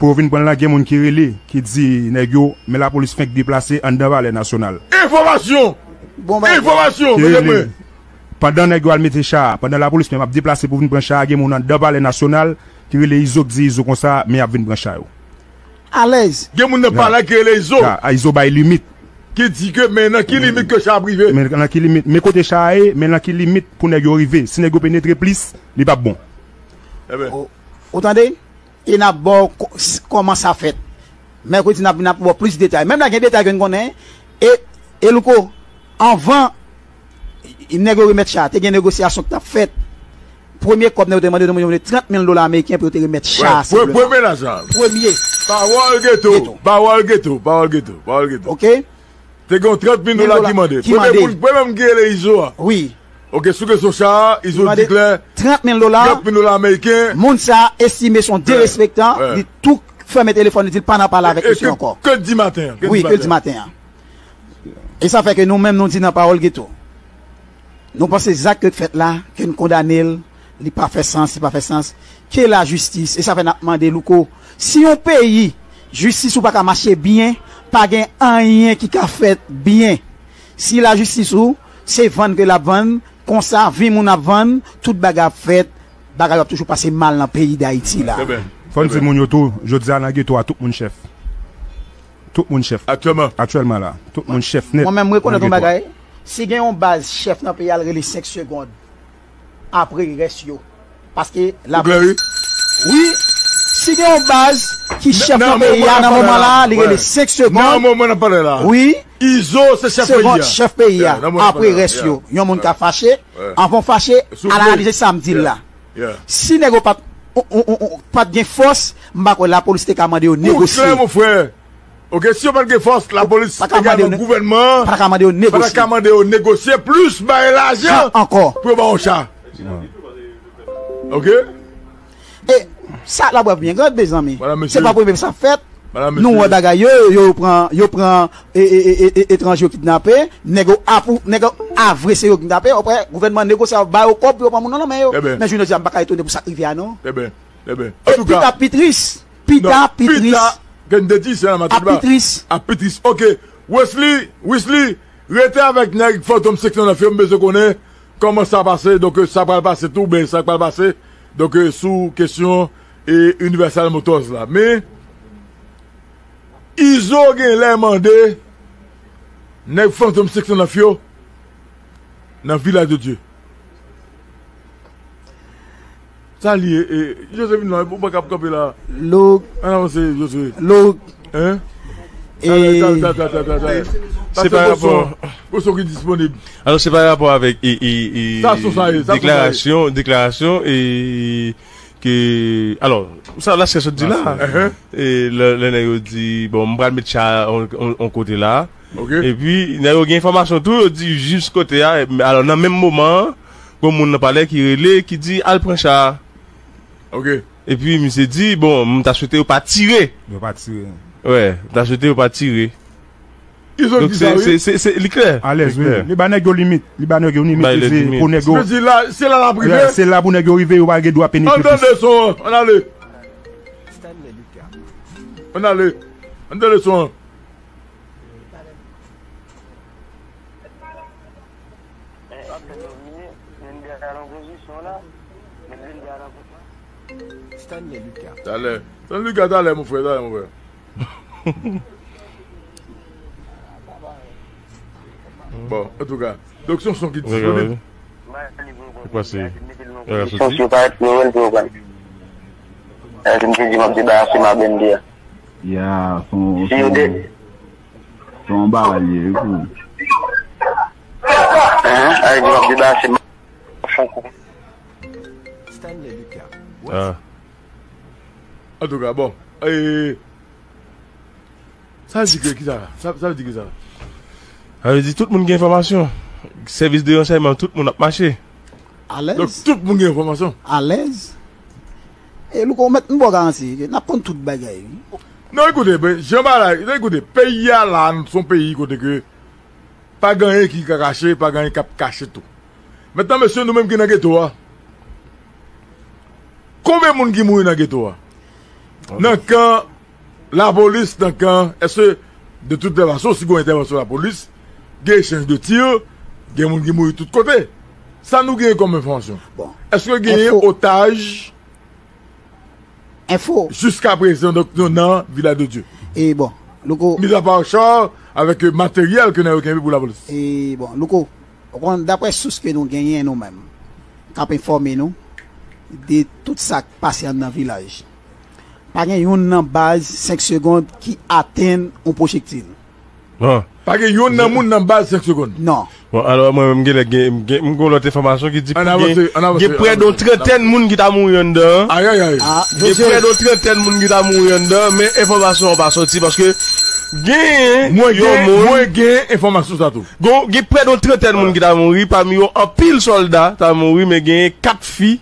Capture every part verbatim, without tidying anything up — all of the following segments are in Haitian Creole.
pou yo vin pran l la, gen moun ki rele, ki di nèg yo, men lapolis fenk deplase anndan Palè Nasyonal. Enfòmasyon! Bon bagay. Enfòmasyon, ki rele, pandan nèg yo al mete cha a, pandan lapolis menm ap deplase pou vin pran cha a, gen moun anndan Palè Nasyonal ki rele Izo, ki di Izo konsa, men y ap vin pran cha yo. Alèz. Gen moun nan palè ki rele Izo. A, Izo bay limit. Ki di ke men nan ki limit ke cha ap rive. Men nan ki limit, men kote cha a ye, men nan ki limit pou nèg yo rive. Si nèg yo penetre plis, li p ap bon. Eben. Ou, ou tande? E n ap ba w ko-, s-, kòman sa fèt. Mèkredi, n ap, n ap ba w plis detay. Menm la gen detay ke n konnen. E, e Louko, anvan nèg yo remèt cha, te gen negosyasyon k t ap fèt. Premye kòb nèg yo te mande, yo te mande trant mil dola ameriken pou yo te remèt cha a, senpleman. Premye lajan. Premye. Pawòl geto, pawòl geto, pawòl geto, pawòl geto. Oke? Te gen yon trant mil dola ki mande. Premye moun, premye moun ki rele Izo a. Wi. Oke, sou kesyon cha a, Izo di klè, trant mil dola, trant mil dola ameriken. Moun sa a estime se yon derespektan, li tou fèmen telefòn, li di l pa nan pale avèk misye ankò. Ke l di maten an. Wi, ke l di maten an. E sa fè ke nou menm nou di nan Pawòl Geto. Nou panse zak ke fèt la, ke n kondane l, li pa fè sans, li pa fè sans. Ke lajistis, e sa fè n ap mande Louko, si yon peyi, jistis ou pa ka mache byen, pa gen anyen ki ka fèt byen. Si lajistis ou, se vann ke l ap vann, konsa, vi moun ap vann, tout bagay ap fèt, bagay yo ap toujou pase mal nan peyi Dayiti la. Fò n di moun yo tou, jodi a nan geto a, tout moun chèf. Tout moun chèf. Aktyèlman. Aktyèlman la. Tout moun chèf nèt. Mwen menm, m rekonèt yon bagay. Si gen yon baz chèf nan peyi a, l rele senk segonn apre rès yo. Paske la. Ou klè, wi. Wi. Si gen yon baz ki chèf nan peyi a, nan moman la, li rele senk segonn. Nan moman n ap pale la. Wi. Izo se chèf peyi a. Chèf peyi a. Apre rès yo. Yon moun ka fache. Anvan w fache, al analize sa m di l la. Si nèg yo pa t, on, on, on, on, pa t gen fòs, m pa kwè lapolis te ka mande yo negosye. Ou klè, mon frè. Oke, si yo pa t gen fòs, lapolis egalman, gouvènman an pa ta ka mande yo negosye. Pa ta ka mande yo negosye, plis bay lajan ankò pou yo ba yo cha. Oke? E sa la pral byen grande, mezanmi. Se pa premye sa fèt. Nou wè bagay yo, yo, yo pran, yo pran e, e, e, e, etranje yo kidnape, nèg yo ap, nèg yo avre se yo kidnape, apre gouvènman negosye ba yo kòb pou yo pran moun nan nan men yo. Men jounen jodi a, m pa ka etone pou sa k rive a, non. E pi ta pi tris, pi ta pi tris. Ap pi tris. Ap pi tris. Oke. Wesley, Wesley, rete avèk nèg Fantom Section Nèf yo, m bezwen konnen kòman sa pase, donk, sa pral pase tou, ben, sa pral pase, donk, sou kesyon e Universal Motors la. Men, Izo genlè mande nèg Fantom Section Nèf yo nan Village de Dieu. Sa li ye, e, José vin la, ou pa kab kanpe la. Look. Ann avanse, José. Look. Hein? E talè, talè, talè, talè, talè. Se pa rapò. Pou son ki disponib. Alò, se pa rapò avèk e, e, e, deklarasyon, deklarasyon e ke, alò, sa Laskè sot di la. E lè, lè nèg yo di, bon, m pral met cha on, on, on kote la. Epi nèg yo gen enfòmasyon tou, yo di jis kote a. Alò, nan menm moman an, gon moun nan palè ki rele, ki di al pran cha a. Epi misye di, bon, m ta swete yo pa tire. Yo pa tire. Wè, m ta swete yo pa tire. Donk se, se, se, se, li klè. Alèz, wi. Li ba nèg yo limit. Li ba nèg yo limit. Li di pou nèg yo. Yo di la, se la l ap rive. Se la pou nèg yo rive, yo pa gen dwa penetre plis. Ann tande son an, ann ale. Ann ale. Ann tande son an. Stanley Lucas. Talè. Stanley Lucas, talè, mon frè, talè, mon frè. Bon, antouka. Donk, se yon son ki disponib. Wi, wi, wi. Ou pase. Son yo parèt, nou wè l pou yo pran. Èske m te di m ap debarase m a bende a? Ya, son, son, son bagay li ye, wi, pou. Hein? Ay, di m ap debarase m. Ah. Antouka, bon. E, sa vle di ke kisa? Sa, sa vle di kisa? Sa vle di tout moun gen enfòmasyon. Sèvis de ransèyman, tout moun ap mache. Alèz. Donk, tout moun gen enfòmasyon. Alèz. E Louko, ou mèt m ba w garanti, n ap konn tout bagay, wi. Non, ekoute, ben, jan bagay la, non, ekoute, peyi a la, se yon peyi kote ke pa gen anyen ki ka kache, pa gen anyen k ap kache tou. Mentnan, mesye, nou menm ki nan geto a, konbyen moun ki mouri nan geto a? Nan kan Lapolis nan kan, èske de tout lè fason, si gen entèvansyon lapolis, gen echanj de tir, gen moun ki mouri tout kote? Sa nou genyen kòm enfòmasyon? Bon. Èske genyen otaj? Enfo. Jiska prezan, donk, nou nan Vilaj de Dye. E bon, Louko. Mis à part char avèk, euh, materyèl ke nèg yo kenbe pou lapolis. E bon, Louko, ou konn, daprè sous ke nou genyen nou menm, k ap enfòme nou de tout sa k pase anndan vilaj, pa gen youn nan baz senk segonn ki atenn yon pwojektil. Bon. Pa gen youn nan moun nan baz senk segonn. Non. Bon, alò, mwen menm, gen, gen, gen, m gen lòt enfòmasyon ki di gen, gen prè de yon trantèn moun ki ta mouri anndan. Ayayay. Gen prè de yon trantèn moun ki ta mouri anndan, men enfòmasyon an pa sòti paske gen yon moun. Mwen gen enfòmasyon sa tou. Gen, gen prè de yon trantèn moun ki ta mouri, pami yo anpil sòlda ta mouri, men gen kat fi,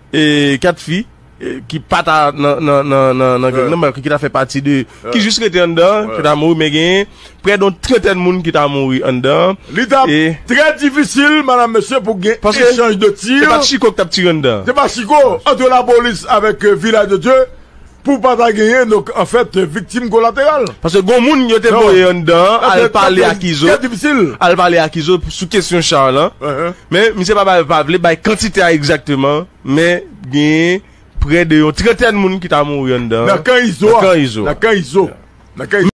e, kat fi, e, ki pa ta nan, nan, nan, nan, nan gang nan, men ki ta fè pati de, ki jis rete anndan, ki ta mouri, men gen prè de yon trantèn moun ki ta mouri anndan. Li t ap trè difisil, madam, mesye, pou gen echanj de tir. Se pa t Chiko ki t ap tire anndan. Se pa Chiko, ant lapolis avèk, euh, Vilaj de Dye, pou pa ta genyen, donk, anfèt, viktim kolateral. Paske gon moun yo te voye anndan, al pale ak Izo. Al pale ak Izo sou kesyon char lan. Men, misye pa bay, pa vle bay kantite a egzakteman, men gen prè de yon trantèn moun ki ta mouri anndan. Nan kan Izo a. Nan kan Izo. Nan kan Izo. Nan kan Izo.